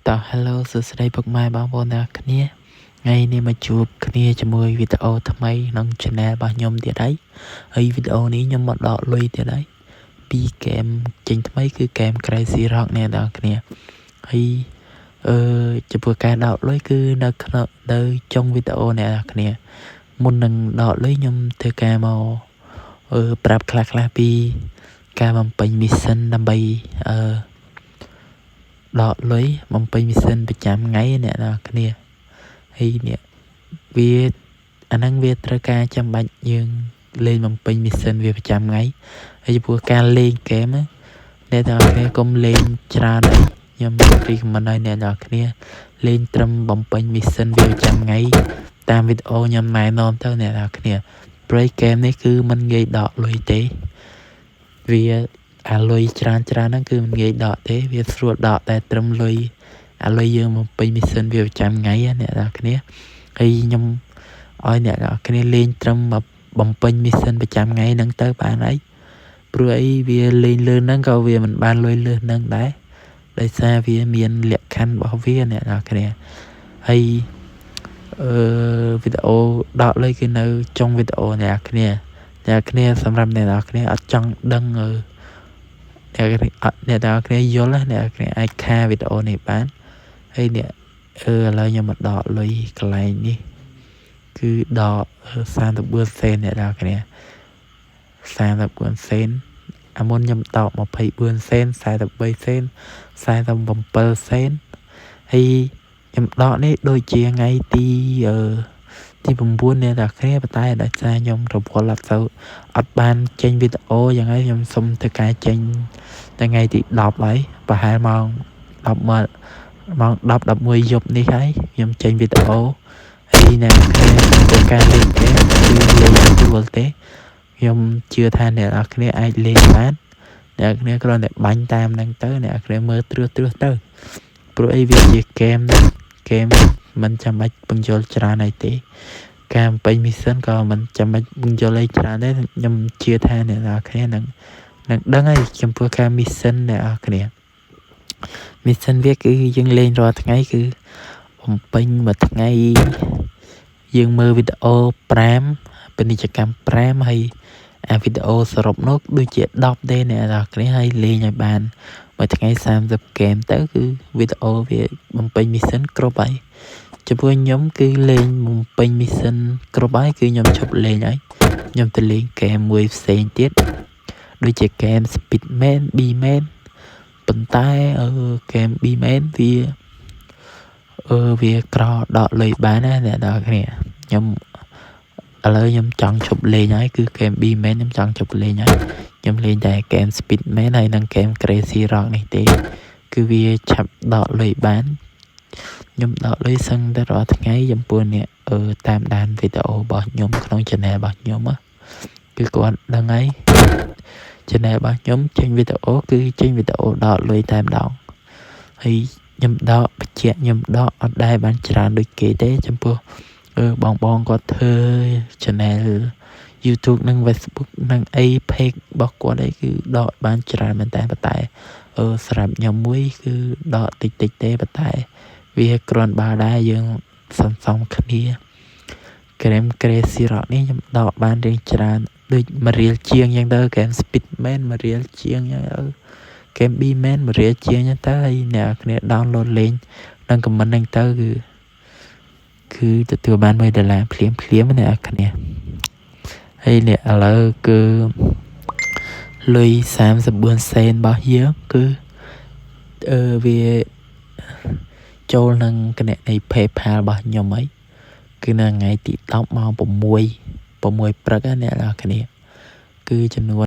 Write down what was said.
តោះ Hello សួស្តីពុកម៉ែបងប្អូនទាំងអស់គ្នា។ថ្ងៃនេះមកជួបគ្នាជាមួយវីដេអូថ្មីក្នុង Channel របស់ខ្ញុំទៀតហើយហើយវីដេអូនេះខ្ញុំមកដកលុយទៀតហើយពីហ្គេមចេញថ្មីគឺហ្គេម Crazy Rocks អ្នកទាំងអស់គ្នា។ហើយចំពោះការដកលុយគឺនៅក្នុងនៅចុងវីដេអូអ្នកទាំងអស់គ្នា។មុននឹងដកលុយខ្ញុំធ្វើការមកប្រាប់ខ្លះៗពីការបំពេញ mission ដើម្បីដកលុយបំពេញ mission ប្រចាំថ្ងៃអ្នកនរគ្នាហើយនេះវាអាហ្នឹងវាត្រូវការចាំបាច់យើងលេងបំពេញ mission វាប្រចាំថ្ងៃហើយចំពោះការលេងហ្គេមអ្នកទាំងអស់គ្នាកុំលេងច្រើនអីខ្ញុំ recommend ឲ្យអ្នកទាំងអស់គ្នាលេងត្រឹមបំពេញ mission វាប្រចាំថ្ងៃតាមវីដេអូខ្ញុំណែនាំទៅអ្នកទាំងអស់គ្នា។ព្រោះហ្គេមនេះគឺមិនងាយដកលុយទេ។វាអាលុយច្រើនច្រើនហ្នឹងគឺមិនងាយដកទេវាស្រួលដកតែត្រឹមលុយអាលុយយើងបំពេញ mission វាប្រចាំថ្ងៃអ្នកនរគ្នាហើយខ្ញុំឲ្យអ្នកនរគ្នាលេងត្រឹមបំពេញ mission ប្រចាំថ្ងៃហ្នឹងទៅបានហើយព្រោះអីវាលេងលឿនហ្នឹងក៏វាមិនបានលុយលឿនហ្នឹងដែរដោយសារវាមានលក្ខខណ្ឌរបស់វាអ្នកនរគ្នាហើយវីដេអូដកលុយគឺនៅចុងវីដេអូអ្នកគ្នាអ្នកគ្នាសម្រាប់អ្នកនរគ្នាអត់ចង់ដឹងអឺអ្នកអ្នកទាំងអស់គ្នាយល់អ្នកគ្នាអាចខាវីដេអូនេះបានហើយអ្នកឥឡូវខ្ញុំមកដកលុយកន្លែងនេះគឺដក34សេនអ្នកទាំងអស់គ្នា34សេនអាមុនខ្ញុំដក24សេន43សេន47សេនហើយខ្ញុំដកនេះដូចជាថ្ងៃទី9អ្នកទាំងគ្នាប៉ុន្តែដោយសារខ្ញុំរវល់អត់សូវអត់បានចេញវីដេអូយ៉ាងហើយខ្ញុំសុំធ្វើការចេញតែថ្ងៃទី10ហើយប្រហែលម៉ោង10មក ម៉ោង10 11យប់នេះហើយខ្ញុំចេញវីដេអូហើយអ្នកគ្នាទៅការលេងហ្គេមគឺលេងស្រួលទេខ្ញុំជឿថាអ្នកនរគ្នាអាចលេងបានអ្នកគ្នាគ្រាន់តែបាញ់តាមហ្នឹងទៅអ្នកគ្នាមើលត្រួសត្រួសទៅព្រោះអីវាជាហ្គេមហ្គេមមិនចាំបាច់ពន្យល់ច្រើនអីទេការបំពេញ mission ក៏មិនចាំបាច់ពន្យល់អីច្រើនទេខ្ញុំជឿថាអ្នកនរគ្នានឹងដឹងហើយចំពោះការ mission អ្នកនរគ្នា mission វាគឺយើងលេងរាល់ថ្ងៃគឺបំពេញមួយថ្ងៃយើងមើលវីដេអូ5ពាណិជ្ជកម្ម5ហើយអាវីដេអូសរុបនោះដូចជា10ទេអ្នកនរគ្នាហើយលេងឲ្យបានមួយថ្ងៃ30ហ្គេមទៅគឺវីដេអូវាបំពេញ mission គ្រប់ហើយចំពោះខ្ញុំគឺលេងបំពេញ mission គ្រប់ហើយគឺខ្ញុំឈប់លេងហើយខ្ញុំទៅលេងហ្គេមមួយផ្សេងទៀតដូចជាហ្គេម Speedman B-Man ប៉ុន្តែហ្គេម B-Man វាក្រដកលុយបានណាអ្នកនរគ្នាខ្ញុំឥឡូវខ្ញុំចង់ឈប់លេងហើយគឺហ្គេម B-Man ខ្ញុំចង់ឈប់លេងហើយខ្ញុំលេងតែហ្គេម Speedman ហើយនិងហ្គេម Crazy Rocks នេះទេគឺវាឆាប់ដកលុយបានខ្ញុំដកលុយសឹងតែរាល់ថ្ងៃចំពោះអ្នកតាមដានវីដេអូរបស់ខ្ញុំក្នុង channel របស់ខ្ញុំគឺគាត់ដឹងហើយ channel របស់ខ្ញុំចេញវីដេអូគឺចេញវីដេអូដកលុយតែម្ដងហើយខ្ញុំដកបញ្ជាក់ខ្ញុំដកអត់ដែលបានច្រើនដូចគេទេចំពោះបងបងគាត់ធ្វើ channel YouTube និង Facebook និងអី page របស់គាត់អីគឺដកបានច្រើនមែនតើប៉ុន្តែសម្រាប់ខ្ញុំមួយគឺដកតិចតិចទេប៉ុន្តែវាគ្រាន់បើដែរយើងសន្សំគ្នាហ្គេម Crazy Rocks នេះខ្ញុំដកបានរៀងច្រើនដូច1រៀលជាងអញ្ចឹងទៅហ្គេម Speedman 1រៀលជាងអញ្ចឹងទៅហ្គេម B-Man 1រៀលជាងអញ្ចឹងទៅហើយអ្នកគ្នា download លេងនិង comment ហ្នឹងទៅគឺទទួលបាន1ដុល្លារភ្លាមភ្លាមអ្នកគ្នាហើយនេះឥឡូវគឺលុយ34សេនរបស់យើងគឺវាចូលនឹងគណនី PayPal របស់ខ្ញុំហើយគឺនៅថ្ងៃទី10ម៉ោង6 6ព្រឹកណាអ្នកនរគ្នាគឺចំនួន